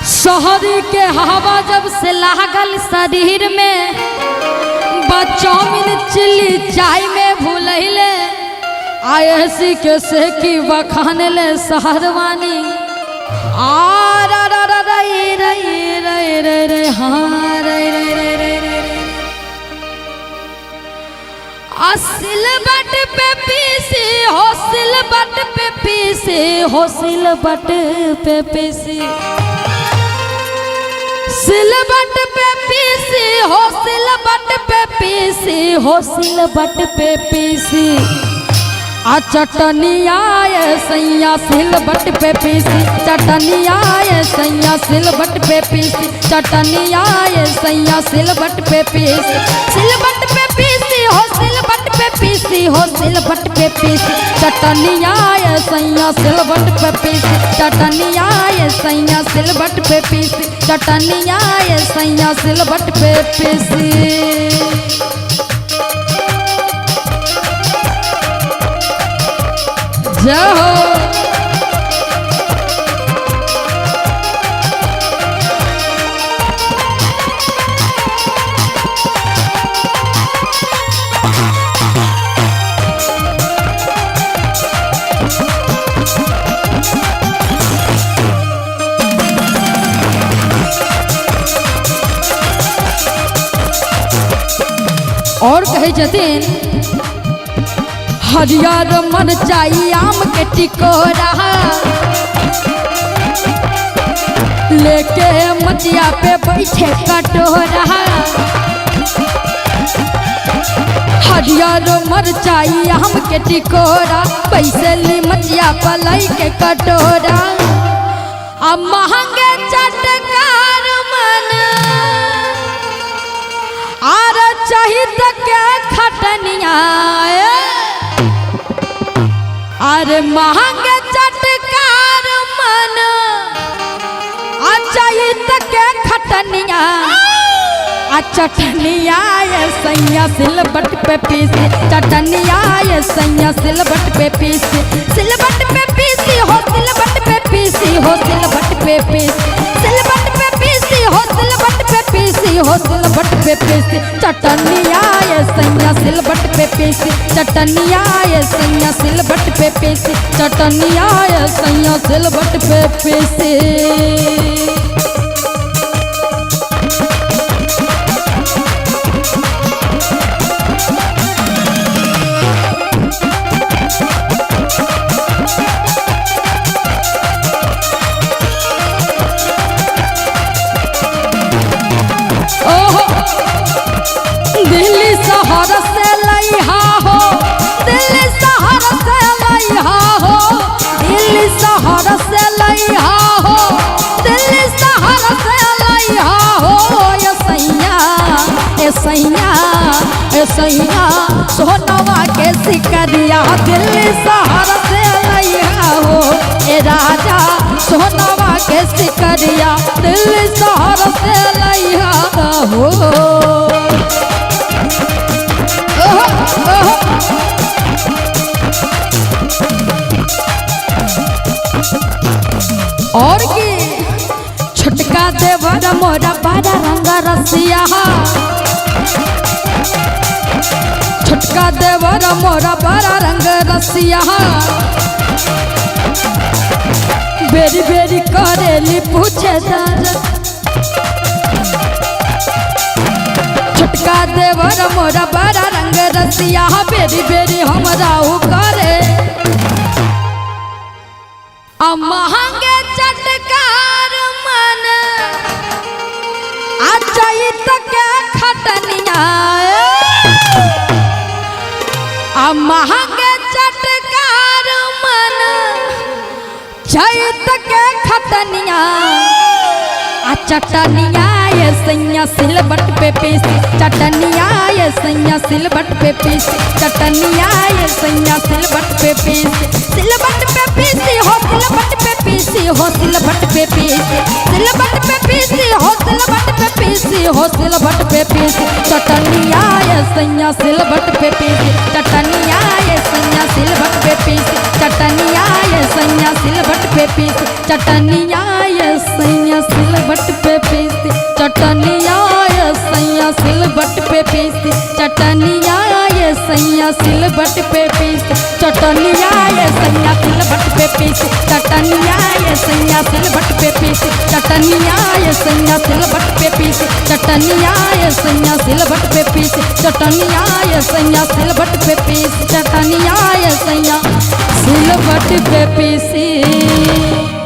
शहरी के हवा जब से लागल शरीर में, चाउमीन चिल्ली चाय में भूलैले, आयसी के से की बखान ले शहरवानी। आ रा रा रा रा रे रे रे रे हाँ रे रे रे रे रे रे। आ सिलबट पे पीसी हो, सिलबट पे पीसी हो, सिलबट पे पीसी, सिलबट पे पीसी हो, सिलबट पे पीसी हो, सिलबट पे पीसी। आ चटनिया ये सैया सिलबट पे पीसी, चटनिया ये सैया सिलबट पे पीसी, चटनिया ये सैया सिलबट पे पीसी, सिलबट पे पीसी हो, सिलबट पे पीसी हो, सिलबट पे पीसी, चटनिया ये सैया सिलबट पे पीसी, चटनिया ये सैया सिलबट पे पीसी, चटनिया ये सैया सिलबट पे पीसी। जय हो। और कहे जतिन हरियर मरचाई आम के टिकोरा, लेके मचिया पे बैठे कटोरा। हरियर मरचाई आम के टिकोरा, पैसे ली मचिया पलई के कटोरा। आ महंगे चटकार मन आर चाहित के खटनिया, अरे महंगे चटकार मन अचैत के खटनिया। आ चटनिया ये सैया सिलबट पे पीसी, चटनिया ये सैया सिलबट पे पीसी, सिलबट पे पीसी हो, सिलबट पे पीसी हो, सिलबट पे पीसी, सिलबट पे पीसी हो, सिलबट पे पीसी हो, सिलबट पे पीसी, चटनिया ये सैया सिलबट पे पीसी, चटनिया ये सैया सिलबट पे पीसी, चटनिया ये सैया सिलबट पे पीसी। दिल्ली शहर से लइहा हो, दिल्ली शहर से लइहा हो, दिल्ली शहर से लइहा हो, दिल्ली शहर से लइहा हो। ए सैया, ए सैया, ए सैया सोनवा के सिकरिया, दिल्ली शहर से लइहा हो। ए राजा सोनवा के सिकरिया, दिल्ली शहर से लइहा हो। और की छोटका देवर मोरा बड़ा रंग रसिया, छोटका देवर मोरा बड़ा रंग रसिया, बेरी बेरी करेली पूछे दर। छोटका देवर मोरा बड़ा रंग रसिया, बेरी बेरी हमरा उ करे। आ महंगे चटकार मन आ चैत के खटनिया, आ महंगे चटकार मन चैत के खटनिया। आ चटनिया ये सैया सिलबट पे पीसी, चटनिया ये सैया सिलबट पे पीसी, चटनिया ये सैया सिलबट पे पीसी, सिलबट पे पीसी हो, सिलबट पे पीसी हो, सिलबट पे पीसी, सिलबट पे पीसी हो, सिलबट पे पीसी हो, सिलबट पे पीसी, चटनिया ये सैया सिलबट पे पीसी, चटनिया ये सैया सिलबट पे पीसी, चटनिया ये सैया सिलबट पे पीसी, चटनिया ये सैया सिलबट चटनिया ये सैया सिलबट पे पीस, चटनिया ये सैया सिलबट पे पीस, चटनिया ये सैया सिलबट पे पीस, चटनिया ये सैया सिलबट पे पीस, चटनिया ये सैया सिलबट पे पीस, चटनिया ये सैया सिलबट पे पीस, चटनिया ये सैया सिलबट पे पीसी।